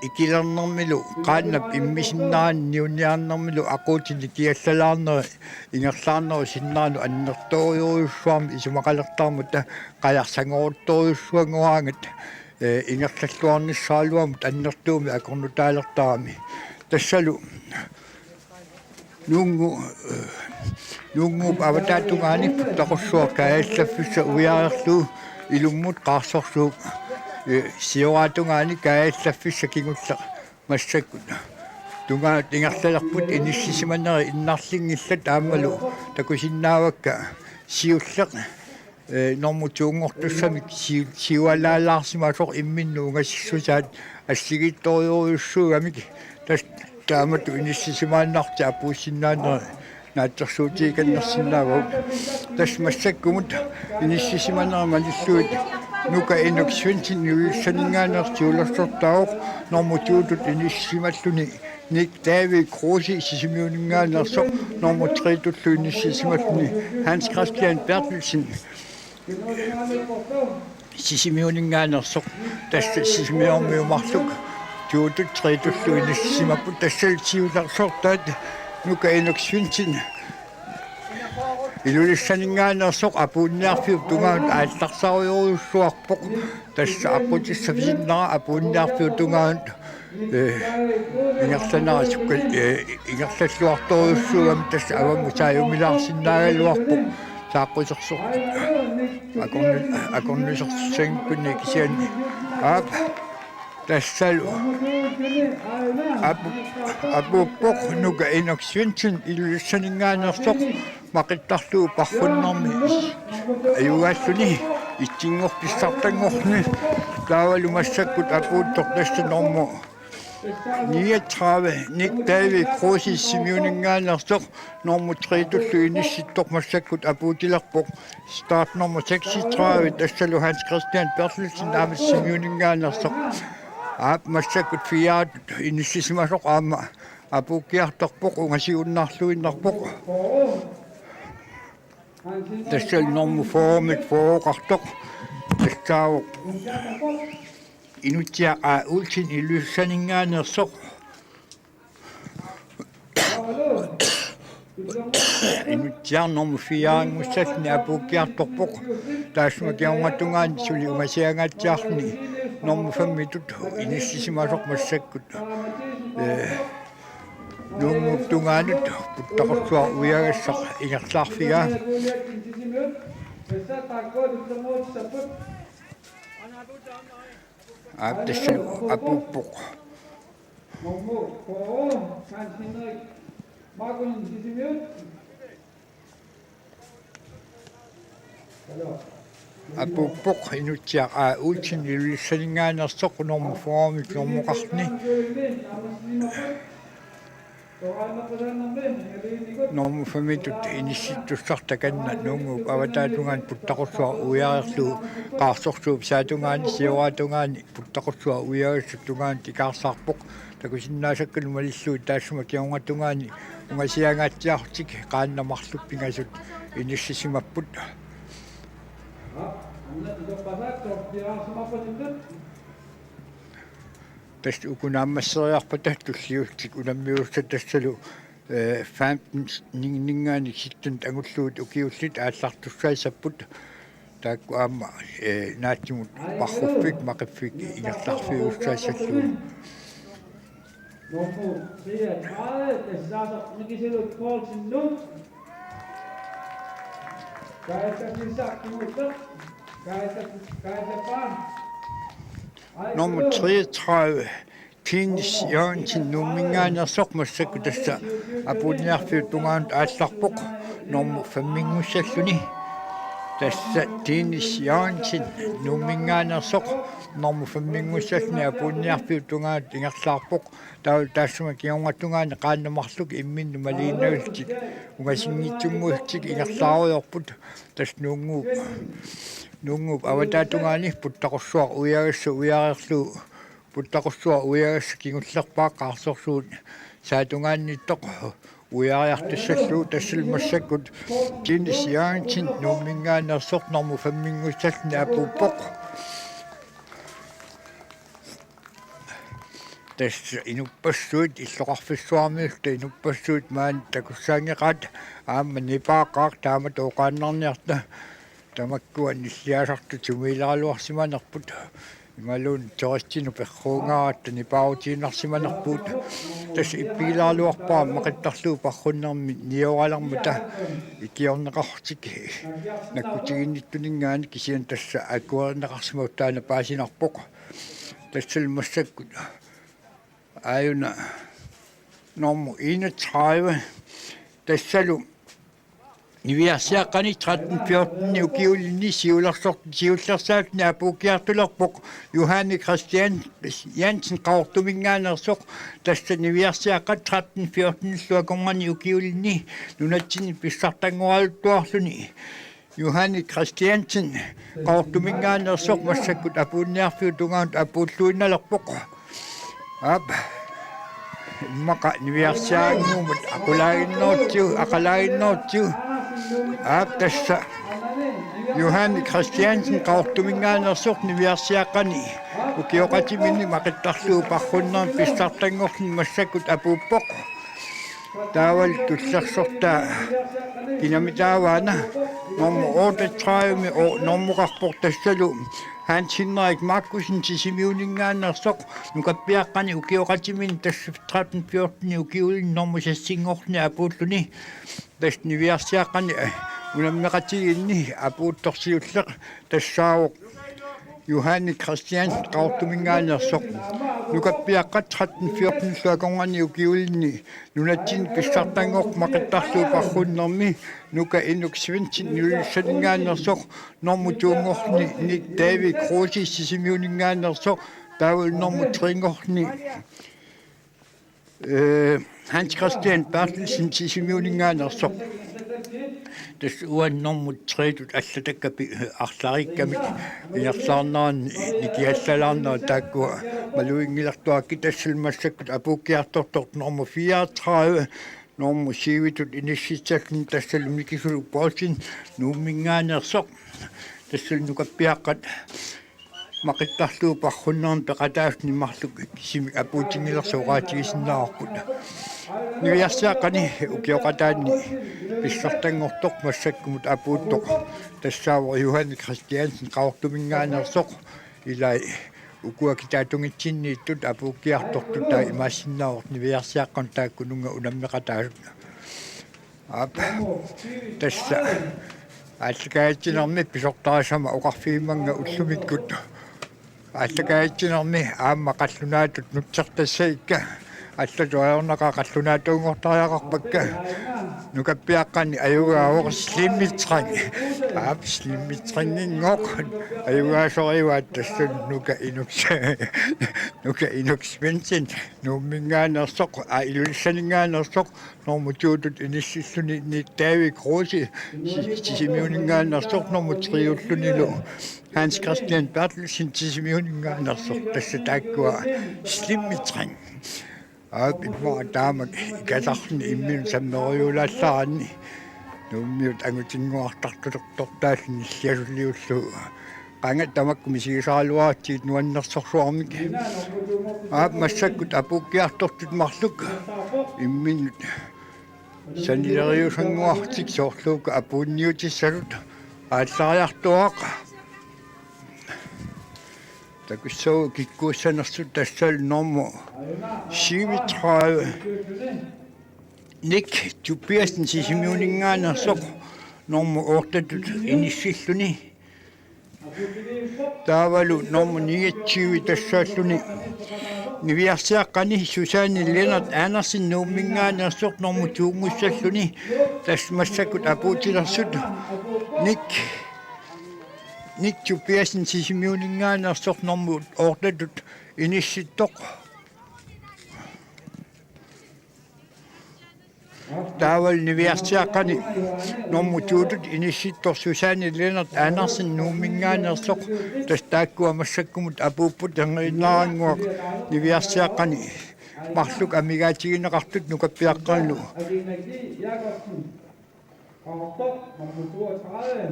ikilernermilu qaannap immisinnerani niuniarnermilu aquutinik kiallalaarneri ingerlaarnerup sinneranut annertoorujussuarmik isumaqalertarmata qajarsanngoruttorujussuanngoraangat, eh, ingerlalluarnissaraluamut annertuumik akornutaalertarami. Tassalu Nuunngu-, eh, Nuunnguup avataatungaani puttaqussuaq kaajallaffissaq uiareerlugu ilummut qaarsorsuup, eh, sioraatungaani kaajallaffissaq kingulleq massakkut tungaanut ingerlalerput, inissisimaneri innarlinngillat aammalu takusinnaavakka siulleq, eh, normu to-nngortussamik si-, siualaalaarsimasoq imminnut ungasissusaat assigiittorujussuugamik, tassa taamatut inissisimaannarlutik apuussinnaanerat naatsorsuutigikannersinnaavagut. Tassa massakkumut inissisimaneri malillugit Nuka Inuk Svendsen Ilulissaninngaanneersoq siulersortaavoq, normu to-tut inissisimalluni Nick David Kruse Sisimiuninngaanneersoq, normu tre-tullu inissisimalluni Hans Christian Berthelsen Sisimiuninngaanneersoq, tassa Sisimiormiut marluk to-tut tre-tullu inissisimapput. Tassalu siulersortaat Nuka Inuk Svendsen Ilulissaninngaanneersoq apuunniarfiup tungaanut aallarsarujorujussuarpoq. Tassa aqqutissaq pisinnera apuunniarfiup tungaanut, eh, ingerlanera sukka-, eh, ingerlalluartorujussuugami, tassa avammut saajumilaarsinnaagaluarpoq. taaqqusersortut akornu-, akornusersussanngikkuni kisianni aap tassalu apu-, apuuppoq Nuka Inuk Svendsen Ilulissaninngaanneersoq maqittarlugu parrunnermi ajugaalluni itsinngorpissartanngorluni taavalu massakkut apuuttoq tassa normu niogtredive Nick David Kruse Sisimiuninngaanneersoq normu tre-tullu inissittoq massakkut apuutilerpoq. Startnummer seksogtredive tassalu Hans Christian Berthelsen aamma Sisimiuninngaanneersoq. Aap massakkut fire inissisimasoq aamma apuukkiartorpoq ungasiuinnarluinnarpoq. Tassalu normu fyrremik fyrreqartoq. Tassaavoq Inutsiaq A. Olsen Ilulissaninngaanneersoq. Inutsiaq normu fire-nngussallugu apuukkiartorpoq. Taassuma kingornatungaani suli ungasiangaatsiarluni normu femmitut inissisimasoq massakkut. Ee, Nuup tungaanut Puttaqarsuaq Uiagassaq ingerlaarfigaa. Aap, tassa apuuppoq. Apuuppoq Inutsiaq A. Olsen Ilulissaninngaanneersoq normu fyrremik normoqarluni. Normu femmitut inissittussaq takanna Nuup avataatungaani Puttaqarsuaq Uiareerlugu qaarsorsuup saatungaani sioraatungaani Puttaqarsuaq Uiagassap tungaanut ikaarsaarpoq. Takusinnaasakkalu malillugit taassuma kingornatungaani ungasiangaatsiarlutik qaannat marluk pingasut inissisimapput. Tassa uku naammasseriarpata tulliulluni unammiussat tassalu, ee, femten-ningaanniit sytten angullugu ukiullit aallartussaassapput. Taakku aamma, ee, naatsumut parruffik maqiffik ingerlaarfiussaassallugu. Nummer treogtredive, Kasasak Mikiselut Poulsen Lund. Kasasak Isak Kimutsak. Kasasak, Kasasak Bang. Nummer treogtredive, Dennis Jørgensen Nuumminngaanneersoq massakkut tassa apuunniarfiup tungaanut aallarpoq normu femminngussalluni. Tassa Dennis Jørgensen Nuumminngaanneersoq normu femminngussalluni apuunniarfiup tungaanut ingerlaarpoq. Taava taassuma kingornatungaani qaannat marluk imminnut maliinnagullutik ungasinngitsunnguullutik ingerlaarujoorput. Tassa Nuup, Nuup avataatungaani Puttaqarsuaq Uiagassaq Uiareerlugu Puttaqarsuaq Uiagassaq kingullerpaaq qaarsorsuup saatungaaniittoq uiariartussallugu. Tassalu massakkut Dennis Jørgensen Nuumminngaanneersoq normu femminngussalluni apuuppoq. Tassa inuppassuit illoqarfissuarmiulluta inuppassuit maani takussaanngeqaat aamma nipaaqaaq taamatut oqaannarniarta. Tamakkua nilliasartut sumiileraluarsimanerput imaluunniit turistinut perruungaaratta nipaarutiinnarsimanerput. Tassa ippigileraluarpara maqittarlugu parrunnermi nioralermata ikiorneqarlutik nakkutiginnittuninngaanniit kisianni tassa akuerineqarsimavoq taanna paasinarpoq. Tassalu massakkut aajuna nummer enogtredive. Tassalu niviarsiaqqani tretten fjorten ukiulinni siulersoq-, siullersaalluni apuukkiartulerpoq Johanne Christian Jensen Qaqortuminngaanneersoq. Tassa niviarsiaqqat tretten fjorten-illu akornanni ukiulinni nunatsinni pissartanngoraluttuarluni Johanne Christiansen Qaqortuminngaanneersoq massakkut apuunniarfiup tungaanut apuulluinnalerpoq. Aap. Immaqa niviarsiaannguummat aqulaaginnerutsigu, aqalaaginnerutsigu. Aap, tassa Johanne Christiansen Qaqortuminngaanneersoq niviarsiaqqani ukioqatiminni maqittarlugu parrunnermi pissartanngorluni massakkut apuuppoq. Taavalu tullersortaa kinami taavaana nummer otteogtredive o-, normoqarpoq tassalu Hans Henrik Markussen Sisimiuninngaanneersoq nukappiaqqani ukioqatiminni tassa tretten fjorten ukiulinni normu seks-inngorluni apuulluni. Tassa niviarsiaqqani, eh, Unammeqatigiinni apuuttoq siulleq tassaavoq Johanne Christiansen Qaqortuminngaanneersoq. Nukappiaqqat tretten fjorten akornanni ukiulinni nunatsinni pissartanngorput Maqittarluup Parrunnermi Nuka Inuk Svendsen Ilulissaninngaanneersoq, normu to-nngorluni Nick David Kruse Sisimiuninngaanneersoq, taavalu normu tre-nngorluni, øh, Hans Christian Berthelsen Sisimiuninngaanneersoq. Tassa uani normu tre-tut allatakka pi-, arlariikkamik ingerlaarneranni nikiallalaarnerat taakkua maluginngilartuakkit. Tassalu massakkut apuukkiartortoq normu fireogtredive, normu syv-itut inississalluni, tassalu Mikisuluk Poulsen Nuumminngaanneersoq. Tassalu nukappiaqqat Maqittarluup Parrunnermi peqataasut marluk kisimik apuutinngilersut oqaatigisinnaavarput. Niviarsiaqqani ukioqataani pissartanngortoq massakkumut apuuttoq tassaavoq Johanne Christiansen Qaqortuminngaanneersoq, ilai ukua kitaatunngitsinniittut apuukkiartortut, taava imaassinnaavoq niviarsiaqqanut taakkununnga unammeqataasut. Aap, tassa aallakaatitsinermi pisortaassama oqarfigimmanga ullumikkut. Aallakaatitsinermi aamma qallunaatut nutsertassagikka, allatut ajornaqaaq qallunaatuunngortariaqarpakka. Nukappiaqqani ajugaavoq Slimmi Trang. Aap, Slimmi Tranginngooq. Ajugaasoraat tassa Nuka Inuk, Nuka Inuk Svendsen Nuumminngaanneersoq, aa, Ilulissaninngaanneersoq, normu to-tut inissilluni Nick David Kruse Si-, Sisimiuninngaanneersoq, normu tre-ullunilu Hans Christian Berthelsen Sisimiuninngaanneersoq, tassa taakkua Slimmi Trang. Aap, immaqa taamak ikasarluni imminut sammerujuulaallaraanni Nuummiut angutinnguartartulertortaalluni nilliasuliullugu. Qanga tamakku misigisaraluaratsigit nuannersorsuarmik. Aap, massakkut apuukkiartortut marluk imminut sanileriusannguartik soorlu uku apuunniutissasut aallariartuaaq. Takussavat kikkuussanersut, tassalu normu syvogtredive Nick Tobiassen Sisimiuninngaanneersoq, normu otte-tut inissilluni. Taavalu normu niogtyve tassaalluni niviarsiaqqani Susanne Lennert Andersen Nuumminngaanneersoq, normu to-nngussalluni. Tassa massakkut apuutilersut Nick, Nick Tobiassen Sisimiuninngaanneersoq, normu otte-tut inissittoq. Taavalu niviarsiaqqani normu to-tut inissittoq Susanne Lennert Andersen Nuumminngaanneersoq, tassa taakkua massakkumut apuupput. Erniinnarannguaq niviarsiaqqani marluk amigaatigineqartut nukappiaqqanilu.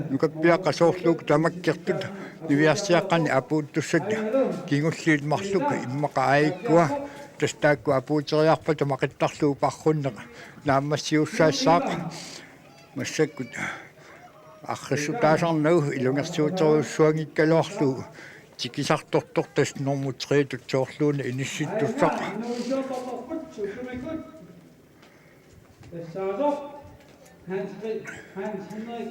Nukappiaqqat soorlu uku tamakkertut niviarsiaqqani apuuttussat kingulliit marluk immaqa aajukkua, tassa taakku apuuteriarpata Maqittarluup Parrunneq naammassisussaassaaq. Massakkut arrissutaasarnagu ilungersuuterujussuanngikkaluarlugu tikisartortoq, tassa normu tre-tut soorluuna inissittussaq.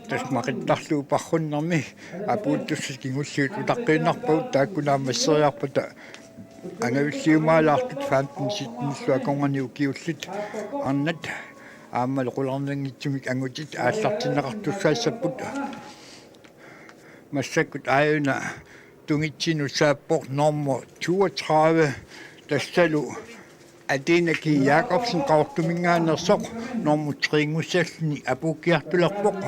Tassa Maqittarluup Parrunnermi apuuttussat kingulliit utaqqiinnarpagut, taakku naammasseriarpata angavilliumaalaartut femten syttenillu akornanni ukiullit arnat aammalu qularnanngitsumik angutit aallartinneqartussaassapput. Massakkut aajuna tungitsinut saappoq normu toogtredive, tassalu Athena G. Jacobsen Qaqortuminngaanneersoq, normu tre-nngussalluni apuukkiartulerpoq.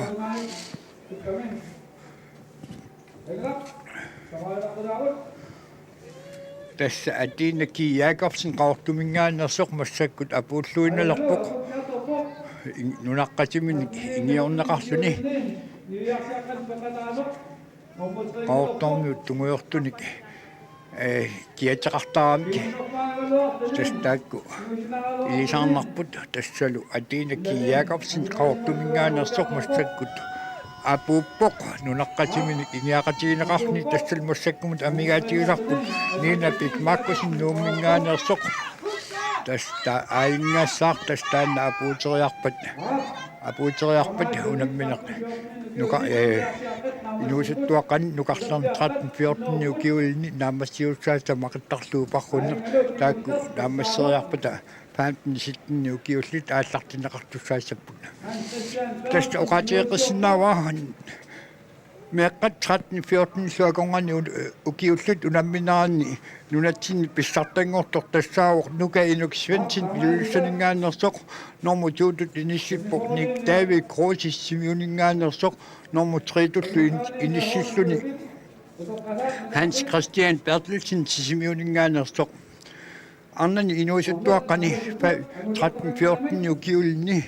Tassa Athena G. Jacobsen Qaqortuminngaanneersoq massakkut apuulluinnalerpoq. In-, nunaqqatiminnik ingiorneqarluni. Qaqortormiut tungujortunik, ee, kiateqartaramik. Tassa taakku ilisarnarput, tassalu Athena G. Jacobsen Qaqortuminngaanneersoq massakkut apuuppoq nunaqqatiminnik ingiaqatigineqarluni, tassalu massakkumut amigaatigisarput Nina Bech Markussen Nuumminngaanneersoq. Tassa taa-, aajungaassaaq, tassa taanna apuuteriarpat. Apuuteriarpat unammineq nuka-, eh, inuusuttuaqqani nukarlerni tretten fjorten ukiulinni naammassisussaasut tamakkertarlugu parrunneq taakku naammasseriarpata femten sytten ukiullit aallartinneqartussaassapput. Tassa oqaatigeqqissinnaavara meeqqat tretten fjorten-illu akornanni u-, ukiullit unammineranni nunatsinni pissartanngortoq tassaavoq Nuka Inuk Svendsen Ilulissaninngaanneersoq, normu to-tut inissippoq Nick David Kruse Sisimiuninngaanneersoq, normu tre-tullu in-, inissilluni Hans Christian Berthelsen Sisimiuninngaanneersoq. Arnani inuusuttuaqqani fa-, tretten fjorten ukiulinni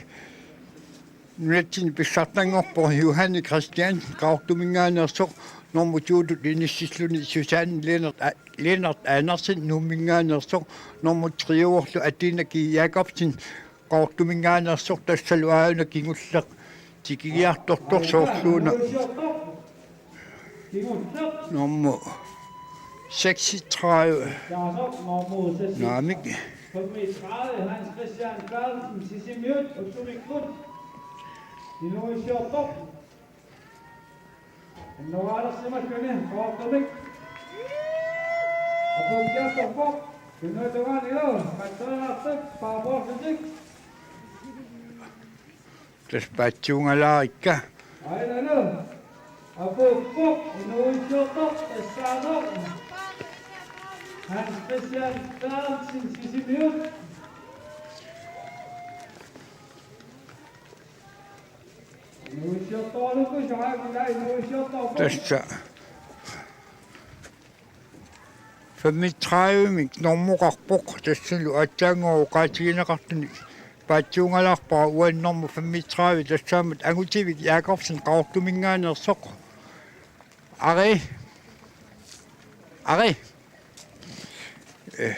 nunatsinni pissartanngorpoq Johanne Christian Qaqortuminngaanneersoq, normu to-tut inissilluni Susanne Lennert A-, Lennert Andersen Nuumminngaanneersoq, normu tre-uvorlu Atina G. Jakobsen Qaqortuminngaanneersoq, tassalu aajuna kingulleq tikigiartortoq soorluuna normu seksogtredive. Naamik. Tassa paatsuungalaarikka. Apuuppoq, inuuissiortoq tassaavoq Hans Christian Berthelsen Sisimiut. Inuuissiortoq, Lukas, aa, ila inuuissiortoq. Tassa femogtredive-mik normoqarpoq, tassalu aatsaannguaq oqaatigineqartuni paatsuungalaarpara uani normu femogtredive, tassaammat Angutivik Jakobsen Qaqortuminngaanneersoq. Ari. Ari. Eh,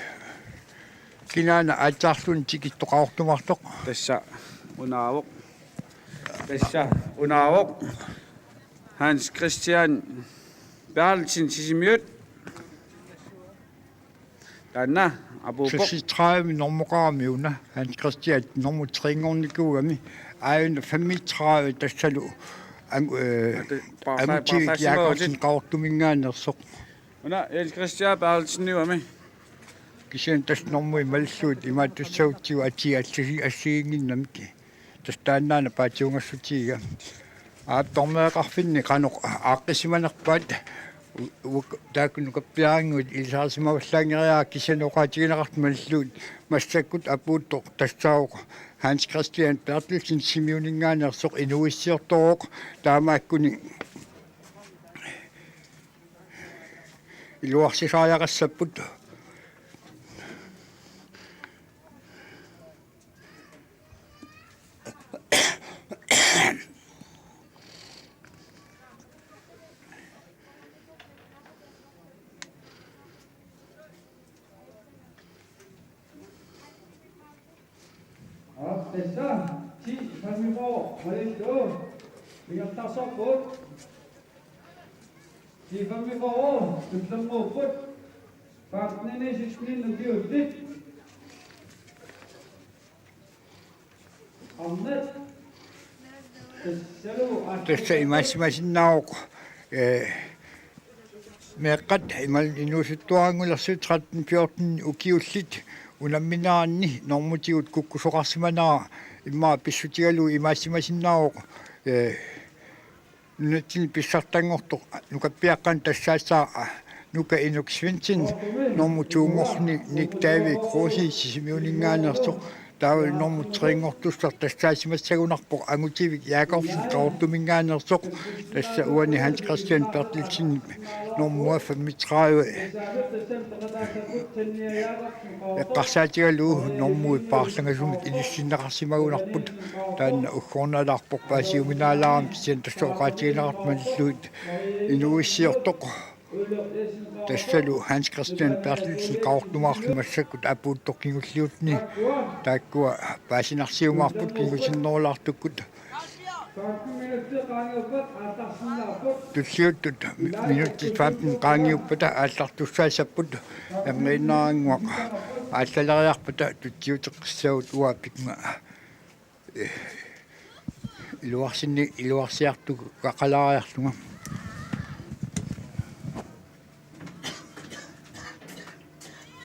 kinaana aatsaarluni tikittoq Qaqortumartoq? Tassa unaavoq. Tassa unaavoq. Hans Christian Berthelsen Sisimiut. Taanna apuuppoq. Seksogtredive normoqarami una, Hans Christian normu tre-nngornikuugami, aajuna femogtredive tassalu ang-, eh, Ate-, pa-, pa-, Angutivik pa-, Jakobsen Qaqortuminngaanneersoq. Una Hans Christian Berthelsen-iugami. Kisianni tassa normui malillugit imaattussagutsigu atii allasi-, assigiinnginnamik. Tassa taannaana paatsuungassutigiga. Aap, dommeriqarfinni qanoq aaqqisimanerpaat, u-, u-, taakku nukappiarannguit ilisarisimavallaanngeriarpakka, kisianni oqaatigineqartut malillugit massakkut apuuttoq tassaavoq Hans Christian Berthelsen Sisimiuninngaanneersoq, inuuissiortoq, taamaakkuni iluarsisariaqassapput. Aap, tassa ti femogfyrre malillugu ingerlaarput. Ti femogfyrre tullinnguupput. Femten sytten ukiullit. Arnat. Tassalu. Tassa imaassimasinnaasoq, eh, meeqqat imaluunniit inuusuttuaranngulersut tretten fjorten ukiullit unammineranni normutigut kukkusoqarsimanera immaqa pissutigalugu imaassimasinnaasoq, eh, nunatsinni pissartanngortoq nukappiaqqani tassaassaaq Nuka Inuk Svendsen, normu to-nngorluni Nick David Kruse Sisimiuninngaanneersoq, taava normu tre-nngortussaq tassaasimassagunarpoq Angutivik Jakobsen Qaqortuminngaanneersoq, tassa uani Hans Christian Berthelsen normu femogtredive eqqarsaatigalugu normui paarlangasumik inissinneqarsimagunarput, taanna uggornalaarpoq paasiuminaalaarami, kisianni tassa oqaatigineqartut malillugit inuuissiortoq. Tassalu Hans Christian Berthelsen Qaqortumaarlu massakkut apuuttoq kingulliulluni, taakkua paasinarsiumaarput kingusinnerulaartukkut. Tulliuttut mi-, minutsit femten qaangiuppata aallartussaassapput, erniinnarannguaq aallaleriarpata tutsiuteqqissaagut uanga pikkunga. Iluarsinni iluarsiartugaqalaariarlunga.